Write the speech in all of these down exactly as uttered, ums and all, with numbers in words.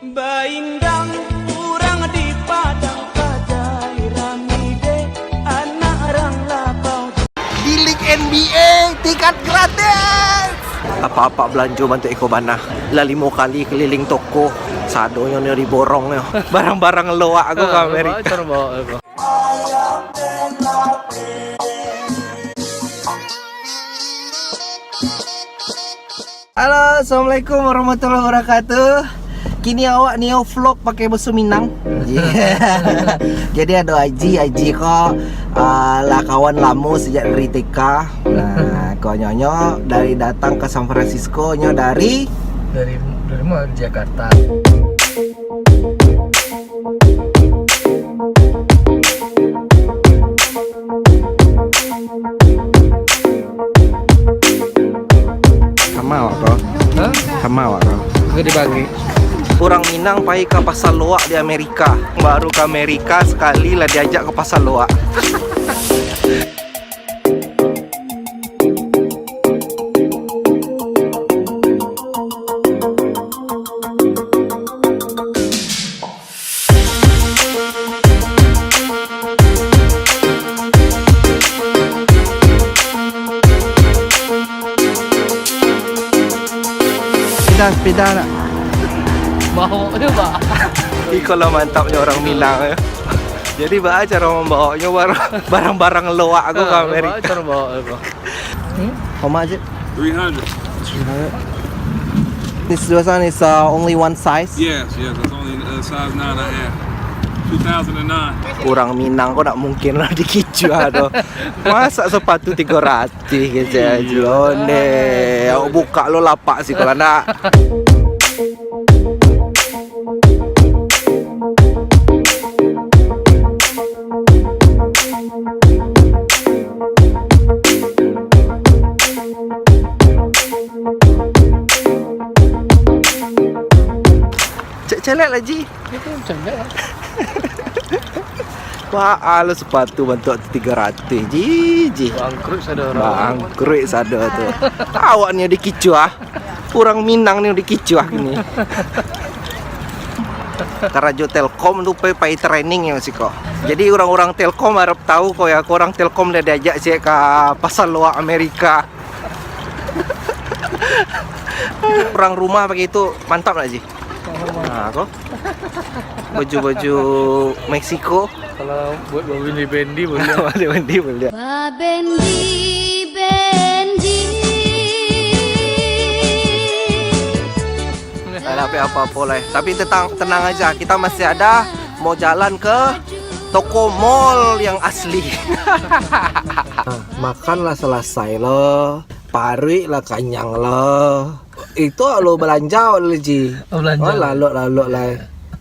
Baindang urang di Padang Pajai, rami dek anak rang lapau. Di League N B A, tiket gratis! Apak-apak balanjo bantuak iko bana. Lah limo kali keliling toko, sadonyo nyo diborong nyo. Barang-barang loak ko ka Amerika. Halo, assalamualaikum warahmatullahi wabarakatuh. Kini awak nio vlog pakai baso Minang. Jadi ado Aji, Aji ko, ah, lah kawan lamo sajak dari T K. Nah, ko nyo dari datang ka San Francisco, nyo dari Dari, dari ma? Jakarta. Sama awak ko. Hah? Sama awak ko. Iko dibagi. Urang Minang pai ka pasar loak di Amerika. Baru ka Amerika sakali lah diajak ka pasar loak. Sepeda, sepeda nak? Bawa je, Pak. Iko lah mantapnyo urang Minang, yo. Jadi, baa caro mambawonyo barang, barang-barang loak ko ka Amerika? Baa caro bawa ko? Hmm? How much is it? Three hundred. Three hundred. This one is, uh, only one size. Yes, yes, it's only, uh, size nine and a half. Two thousand and nine. Urang Minang ko ndak mungkin lah dikicuah tu. Masa sepatu tigo ratus kecek aja. Iyo. Onde, awak buka lo lapak siko lah nak. Cek celek lah, Ji. Itu macam mana? Wah, alo sepatu bantuak tu tigo ratus, Ji, Ji. Bangkrut sado urang. Bangkrut sado tu. Awak ni dikicuah. Urang Minang ni dikicuah kini. Karajo Telkom tu pai, pai training yo siko. Jadi urang-urang Telkom harap tahu ko ya, ko urang Telkom lah diajak ciek ka pasar loak Amerika. Urang rumah pakai itu mantap lah, Ji. Ha, ko. Baju-baju Meksiko. Kalau buat babendi-bendi boleh. Babendi-bendi boleh. Babendi-bendi. Tak ada apa-apa lah. Tapi tenang, tenang aja, kita masih ada mau jalan ke toko mall yang asli. Nah, makan lah selesai lo, paruik lah kanyang lo. Itu lo balanja lo, Ji. Oh, balanja. Oh, lalok-lalok lah.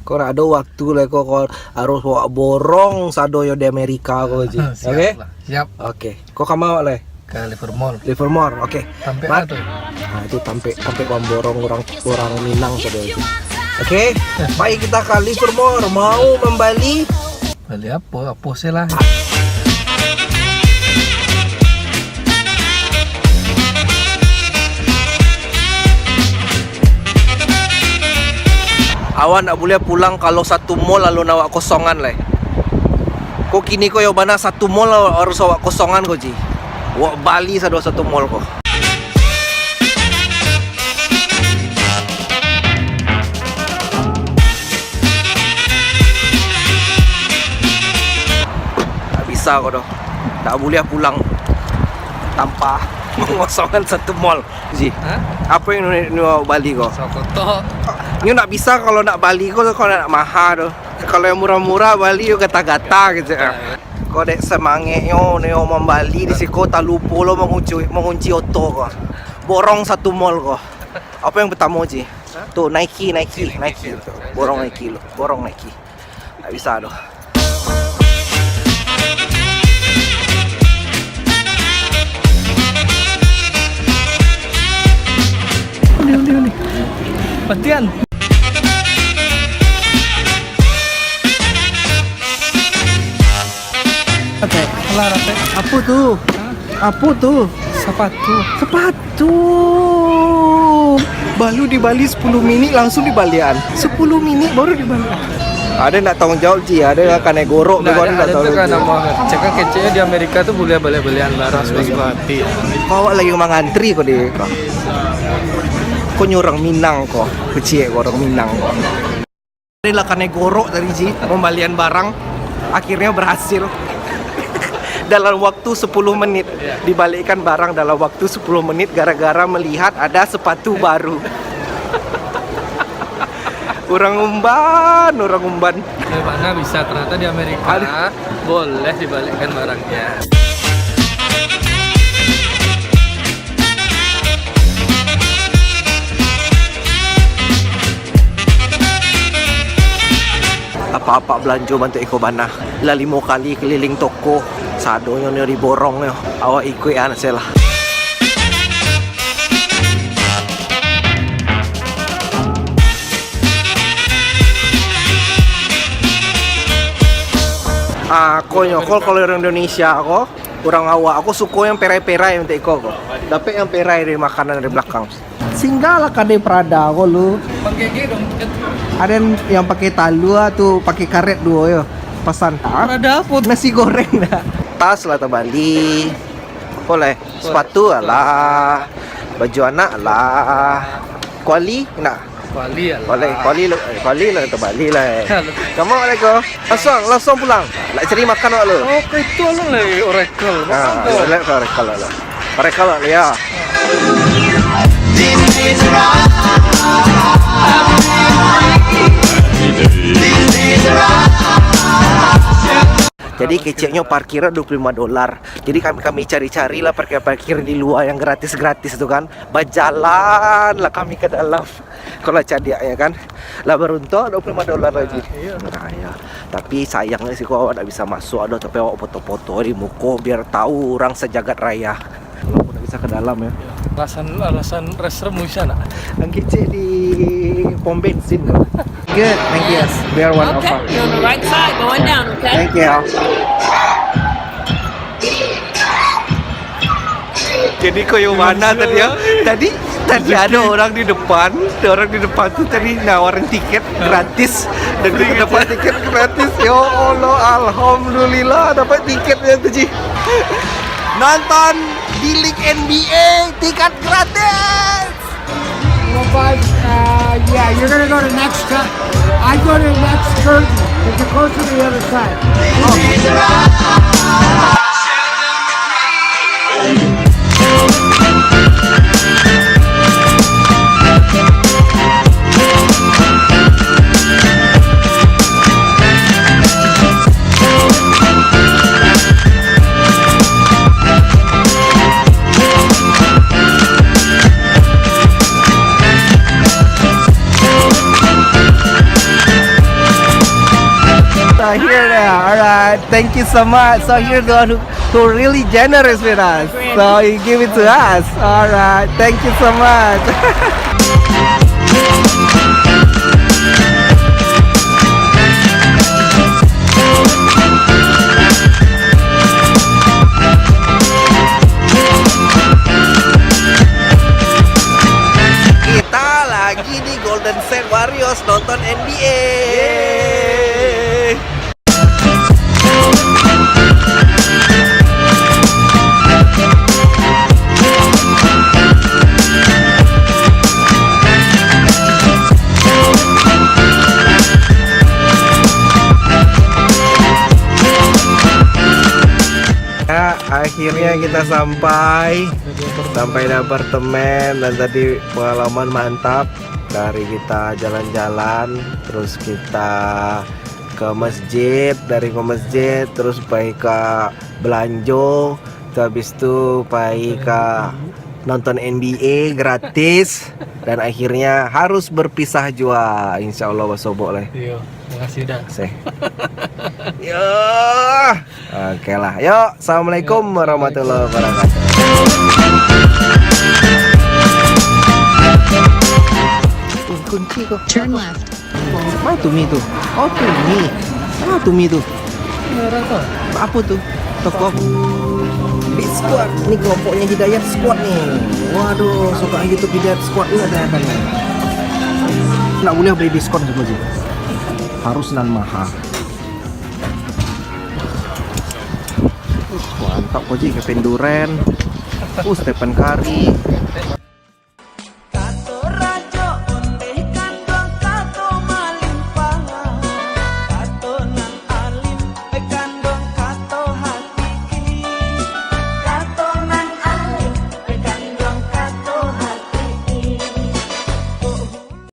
Kau nak ada waktu lah, kau, kau harus bawa borong sado yo di Amerika kau, Ji. Siap. Oke? Lah. Siap. Oke. Kau ka ma awak lai? Ka Livermore. Livermore, oke. Tampek Mat-, lah tu. Ah, itu tampek, tampek mamborong urang, urang Minang sado itu. Oke, pai kita ka Livermore, mau mambali. Bali apo? Apo se lah. Awak ndak buliah pulang kalau satu mall alun awak kosongan lai. Ko kini ko yo bana satu mall harus awak kosongan ko, Ji. Awak bali sado satu mall ko. Tak bisa ko doh. Tak buliah pulang tanpa mangosongan satu mall. Ji, ha? Apo yang nyo, nyo bali ko? Sokoto. Nyo ndak bisa kalau nak bali ko, kalau nak maha tu. Kalau yang murah-murah bali yo gata-gata gitu. Gata, ya. Ko dek semangeknyo, nyo mambali di siko talupo lo mangunci, mangunci oto ko. Borong satu mall ko. Apo yang pertamo, Ji? Ha? Tu, Nike, Nike, Nike, Nike, Nike. Borong Nike lo, borong Nike. Tak bisa doh. Undi, undi, undi. Patian. Alah, ratek. Apo tu? Hah? Apo tu? Sapatu. Sapatu. Baru di Bali sepuluh minit langsung dibaliakan. Sepuluh minit baru dibaliakan. Ada nak tanggung jawab, Ji? Ada kanai gorok, ada nak tanggung jawab. Cakap keceknya di Amerika tu boleh baliak-baliakan barang suka-suka hati. Kau awak lagi mangantri kau di kau. Kau nyo urang Minang kau, kecek kau urang Minang kau. Tadi lah kanai gorok tadi, Ji, mambalian barang, akhirnya berhasil. Dalam waktu sepuluh menit, dibalikkan barang dalam waktu sepuluh menit gara-gara melihat ada sepatu baru. Urang umban, urang umban. Dari mana bisa, ternyata di Amerika boleh dibalikkan barangnya. Apak-apak balanjo bantuak iko bana. Lah limo kali keliling toko, sadonyo nyo diborong nyo. Awak ikuik an se lah. Ah, ko nyo, ko kalau urang Indonesia ko, urang awak ko suko yang perai-perai untuak iko ko. Dapek yang perai dari makanan dari belakang. Singgahlah kadai Prada ko lu. Pakai gek dong, cek. Ada yang, yang pakai talua tu, pakai karet duo yo. Pasan. Prada apa? Nasi goreng dah. Tas lah tabali. Boleh. Sepatu lah. Baju anak lah. Kuali nak? Kuali lah. Kuali, kuali, kuali lah tabali lah. Assalamualaikum. Langsung, langsung pulang. Nak cari makan awak lu. Oh, itu lu lah Oracle. Ah, Oracle lah. Oracle lah ya. Jadi keceknyo parkiran dua puluh lima dolar. Jadi kami, kami cari-cari lah parkir-parkir di luar yang gratis-gratis tu kan. Bajalan lah kami ke dalam. Kalau cadiak ya kan. Lah baruntuak dua puluh lima dolar lagi. Nah, iyo. Tapi sayangnya sih kok awak ndak bisa masuk, aduh, tapi awak foto-foto di muko biar tahu orang sejagat raya. Walaupun ndak bisa ke dalam ya. Alasan, alasan restroom bisa nak? Ang kecek di pom bensin tu. Good, thank you. Yes, we are one of us. Okay, you're on the right side, going down, okay? Thank you. Jadi kau yang mana tadi ya? Tadi, tadi ada orang di depan, ada orang di depan tu tadi nawarin tiket gratis dan kita dapat tiket gratis. Ya Allah, alhamdulillah dapat tiketnya tu, Ji. Nonton di League N B A tiket gratis. Well, but, uh, yeah, you're gonna go to next, uh, I go to the next curtain. It's close to the other side. So here they are. Alright, thank you so much. So here's the one who, who really generous with us. So he give it to us. Alright, thank you so much. Kita lagi di Golden State Warriors nonton N B A. Ya, akhirnya kita sampai, sampai di apartemen dan tadi pengalaman mantap. Dari kita jalan-jalan, terus kita ke masjid, dari ke masjid terus pai ka belanjo, tu habis tu pai ka nonton N B A gratis, dan akhirnya harus berpisah jua. Insya Allah basobok lah. Iyo, makasih dah. Seh. Yo. Oke lah. Yo, assalamualaikum warahmatullahi wabarakatuh. Kunci ko. Turn left. Mana tu mi tu? Oh, tu mi. Ah, tu mi tu. Apa tu? Toko. Squad ni, kelompoknya Hidayat Squad ni. Waduh, suka gitu Hidayat Squad ni, ada apa ni? Nggak boleh beli diskon semua sih. Harus nan mahal. Uh, mantap kok, Ji, Kevin Durant. Uh, Stephen Curry.